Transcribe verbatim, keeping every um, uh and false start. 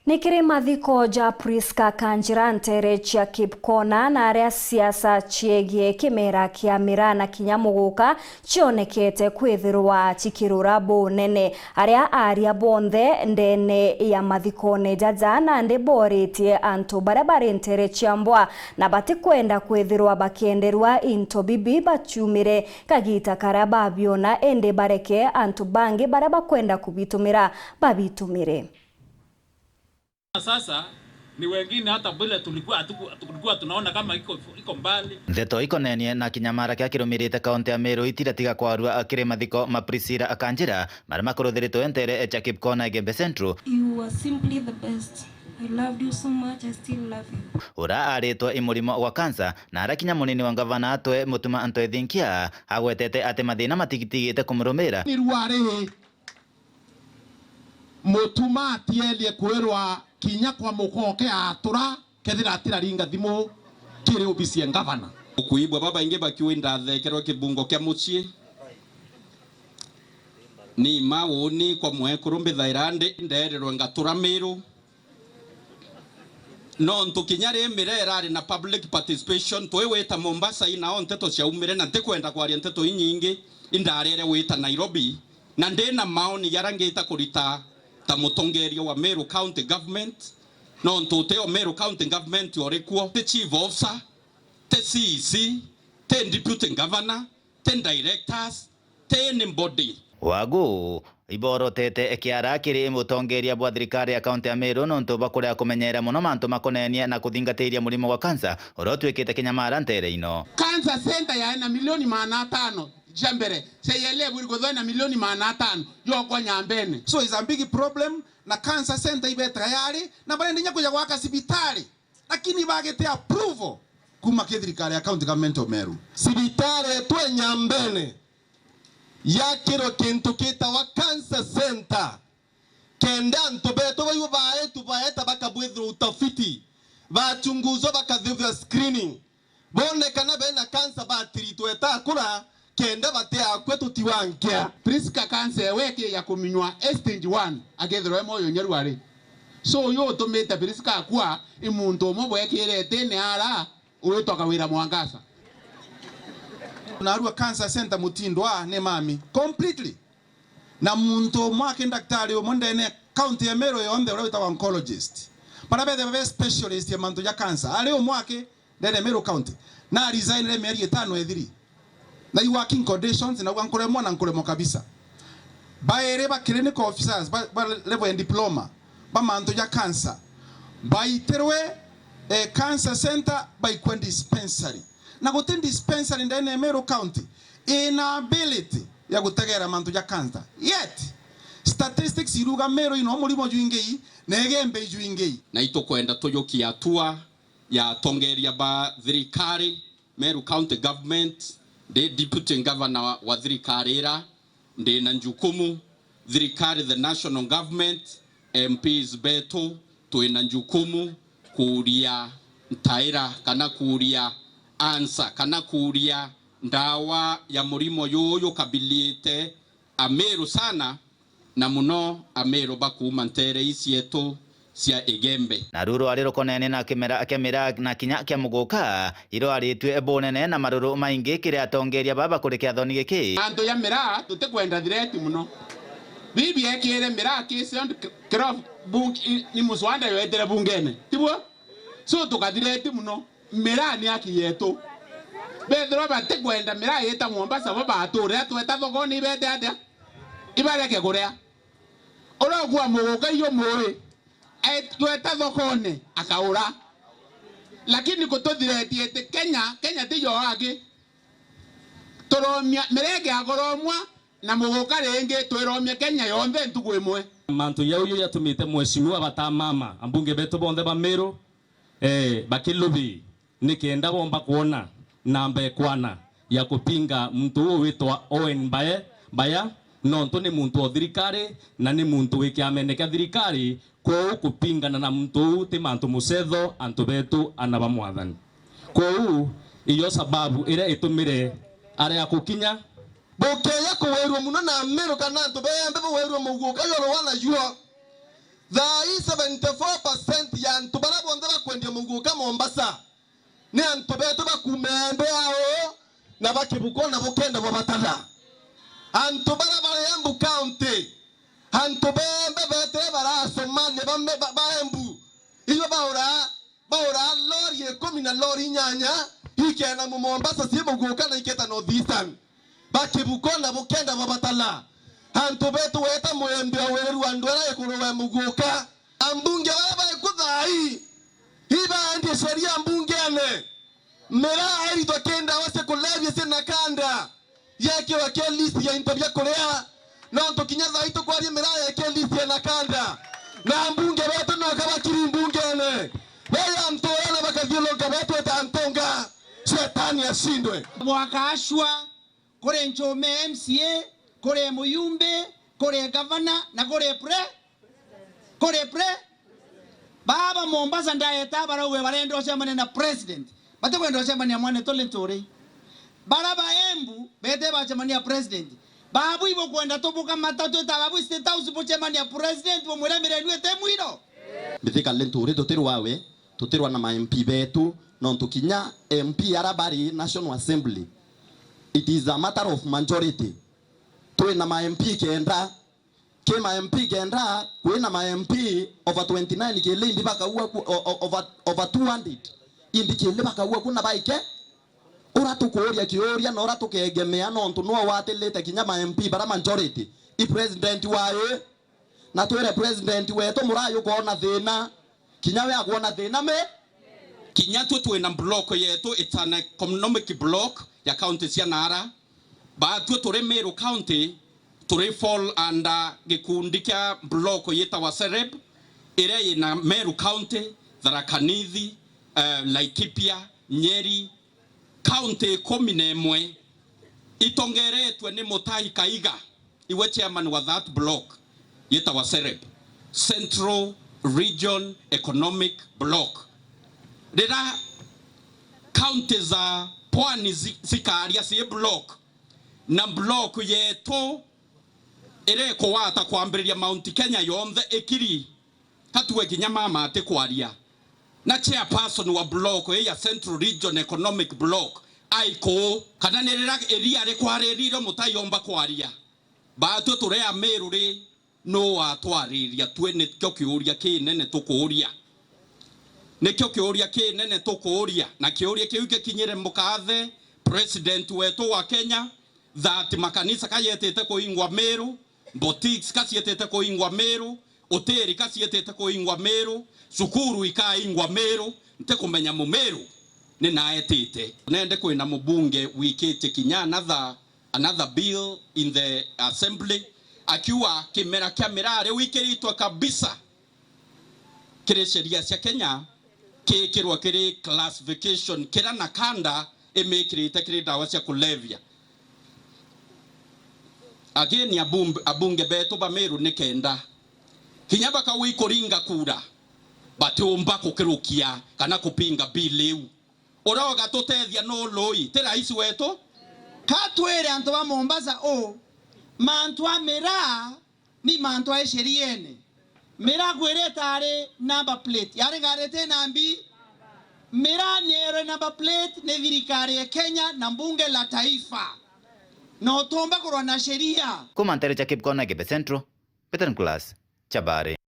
Ni kiri mathiko ja Prisca Kanjira nteere cia Kipkona, na aria siasa ciegie kimera kia miraa na kinya muguka cionekete kwithirwa cikirura bunene. Aria aaria bonthe ndene ya mathikone jaja nandi booritie antu baria bari nteere cia mbwa na batikwenda kwithirwa bakienderwa into bibi baciumire kagita karia babiona, indi bareke antu bangi baria bakwenda kubitumira babitumire. Sasa ni wengine hata vile tulikuwa hatuku-, tulikuwa tunaona kama iko, iko mbali. Ndeto ikonenie na kinyamara kia kirumirite kaunti ya Meru itiratiga kwarua kiri mathiko ma Priscilla Kanjira, maria makuruthiritwe nteere cia Kipkona Igembe Central. You are simply the best. I loved you so much, I still love you. Ura aritwe i murimo gwa kansa, na arakinya munini wa ngavana atwe Mutuma Anto Ethinkia, agwetete ati mathina matigitigite kumurumira. Ni rwari Mutuma atielie kwirwa kinya kwa mukoke atura kethira atiraringa thimu kiri obisi ya ngavana. Ukuigua babaingi bakiuga indathekerwe kibungo kia mucii. Ni ma uuni kwa mwekuru mbithaira ndi nderirwe ngatura Miru. Nontu kinya ri miraa irari na public participation, twi wita Mombasa, ina o nteto ciaumire, na ntikwenda kwaria nteto inyingi, indarere wita Nairobi, na ndi na maoni jaria ngita kurita ta mutongeria wa Meru County Government, nontu utio Meru County Government uri kuo, ti chief officer, ti C E C, ti deputy governor, ti directors, ti anybody. Wagu iborotete kiara kiri mutongeria bwa thirikari ya kaunti ya Meru nontu bwa kuria kumenyera mono mantu makonenie na kuthingatiria murimo gwa kansa uria utwikite kinyamara ntere ino. Cancer center yae na milioni maana atano ja mbere, C I L F iri kuthwa na milioni maana atano yokwa Nyambene. So it's a big problem, na cancer center ibetaga yari, na barendi nya kuja gwaka cibitari. Lakini bagite approval kuma ki thirikari ya County Government of Meru. Cibitari yetu e Nyambene yakirwe kintu gitawa cancer center, kenda antu betu baiu baetu baeta bakabwithirwa utafiti, bachunguzwa, bakathithwa screening, bonekana bena cancer, batiritwe etakura, kenda bati akua tutiwa nkia. Prisca cancer ewe ki ya kuminywa e stage one, akethirwa e moyo nyeru ari. So uyu utumite Prisca akua i muntu umwe bwekire etene ara, ugwitwa Kawira Mwangasa. Narua cancer center mutindo a ni mami completely. Na muntu umwe aki, daktari umwe ndene county ya Meru yonthe uria witagwa oncologist. Bara bethe be specialist ya mantu ja cancer. Ari umwe aki, ndene Meru County. Na resignire mieri itano ethiri. Na i working conditions, na ugwa nkuremwa na nkuremwa kabisa. Bairi ba clinical officers, ba, ba level ya diploma, ba mantu ja cancer. Baitirwe, eh, cancer center, baikwa dispensary. Na guti dispensary ndene ya Meru County ina ability ya gutegera mantu ja cancer. Yet, statistics iruga Meru ino murimo jwingi, na Igembe ijwingi. Na itukwenda tujukia hatua ya atongeria ba thirikari, Meru County Government, ndi deputy governor wa, wa thirikari ira, ndi na njukumu, thirikari, the national government, M Ps betu, twi na njukumu kuuria ntaira kana kuuria answer kana kuuria ndawa ya murimo juju ukabilite Ameru sana, na muno Ameru ba kuuma nteere ii cietu cia Igembe. Naru rwari rukonene na kimera kia miraa na kinya kia muguka, irwaritue bunene na maruru maingi kiri atongeria baba kuri kiathoni giki. Antu ya miraa tutikwenda threat muno. Bibi ekire miraa ki sound cloth bunge i-, ni muswanda yoetere bungene. Tiguo? So tukathreat muno. Miraa ni haki yetu. Bethirwa batikwenda miraa yita Mombasa, bo bature atweta thokone ibete atia? Ibareke kuria. Uria ukua muguka iyo mui, etweta thokone, akaura. Lakini kututhiretie ati Kenya, Kenya ti yo aki. Turomia, miraa ikiakoromwa, na muguka ringi, twiromia Kenya yonthe ntuku imwe. Mantu jau jo jatumite mheshimiwa batamama, ambunge betu bonthe ba Meru, eh, bakilubi. Nikenda bomba kwona namba ekwana ya kupinga muntu uu witwa Owen Mbae, Mbaya, nontu ni muntu o thirikari na ni muntu wi kiamene kia thirikari, kwou kupingana na muntu uu ti mantu mucetho antu betu ana ba Mwathani. Kwou iyo sababu iria itumire aria kukinya. Bukeya kuwirua muno na Meru kana antu beembe bawirua muguka yoro wana juo. Thaa ii seventy-four Muguka Mombasa, ni antu betu ba kuuma Embu ao na ba Kibuko na Bukenda bwa Batala. Antu bara bari Embu County, antu bembe betire baracoma ni ba, ba, ba Embu. Iyo baura, baura lori ikumi na lori inyanya, ikena mu Mombasa cie muguka na iketa North Eastern. Ba Kibuko na Bukenda bwa Batala. Antu betu weta mwembe o weru andu ara ikuru we muguka. Ambunge bara bae kuthaai, ibaendie sheria mbungene. Miraa iritwa ki ndawa cia kulevya cia nakanda, yekirwa ki list ya into bia kuria, nontu kinya thaai tukwaria miraa yeki list ya nakanda. Na ambunge betu noka bakiri mbungene. Beya ntura na bakathiuruka betweta ntunga. Shetani ashindwe. Bwakashwa. Kuri nchume M C A, kuri muyumbe, kuri gavana, na kuri pre-, kuri pre-, baba Mombasa ndaeta barauge barenda ucemania na president. Batikwenda ucemania mwanetu Linturi. Bara ba Embu bete bacemania president. Babu ibukwenda tubuka matatu etaga bu State House bucemania president bumwire mirenu ete mwiro. Mbithika Linturi tutirwawe. Tutirwa na ma M P betu, nontu kinya M P ara bari National Assembly, it is a matter of majority. Twi na ma M P kenda. Ki ma M P kenda, kwi na ma M P over twenty-nine kili indi bakaua ku, o, o, over, over two hundred. Indi kili bakaua ku na baike. Ura tukuuria kiuria na ura tukegemea, nontu nwe watilite kinya ma M P bara majority. I president wa ii. Na twire president wetu, murayu kwona thina, kinya we akwona thina me. Kinya twe twina block yetu, it's an economic block ya county cia Nara. Batwe turi Meru County, turi fall under gikundi kia block yitawa Sereb, iria yina Meru County, Tharaka Nithi, eh, Laikipia, Nyeri, County ikumi na imwe itongeretwe ni Mutahi Kahiga, iwe chairman wa that block yitawa Sereb, Central Region Economic Block. Rira county za pwani zi-, zikaria ci block, na block yetu iria ikugwata kwambiriria Mount Kenya yonthe ikiri, ka tuge kinya mama atikwaria, na chairperson wa block ii ya Central Region Economic Block ai kuu, kana ni rira iria rikwaririre mutayomba kwaria? Batwe turi Ameru ri, nuu watwariria? Twe nikio kiuria kinene tukuuria. Nikio kiuria kinene tukuuria, na kiuria kiu gikinyire mukathe president wetu wa Kenya, that makanisa ka yetite kuingwa Meru, boutiques ka cietite kuingwa Meru, utiri ka cietite kuingwa Meru, cukuru ikaingwa Meru, ntikumenya Mumeru ni naetite. Nende kwina mubunge wikitie kinya another, another bill in the assembly, akiuga kimera kia miraa riu ikiritwe kabisa kiri sheria cia Kenya, kiikirwe kiri classification kiria nakanda imikirite kiri ndawa cia kulevya. Again, abum-, abunge betu ba Meru ni kenda kinya bakauga ikuringa kura, batiumba kukirukia kana kupinga bill iu. Uria ugatutethia nu lui? Ti rais wetu? Ka twire antu ba Mombasa uu, mantu a miraa ni mantu a sheriene. Miraa kwiri itari number plate, yari ngari iti na mbi. Miraa ni erwe number plate ni thirikari ya Kenya na mbunge la taifa, na utumba kurwa na sheria. Kuma ntere cia Kipkona Kibe Central, Peter Nicholas Chabari.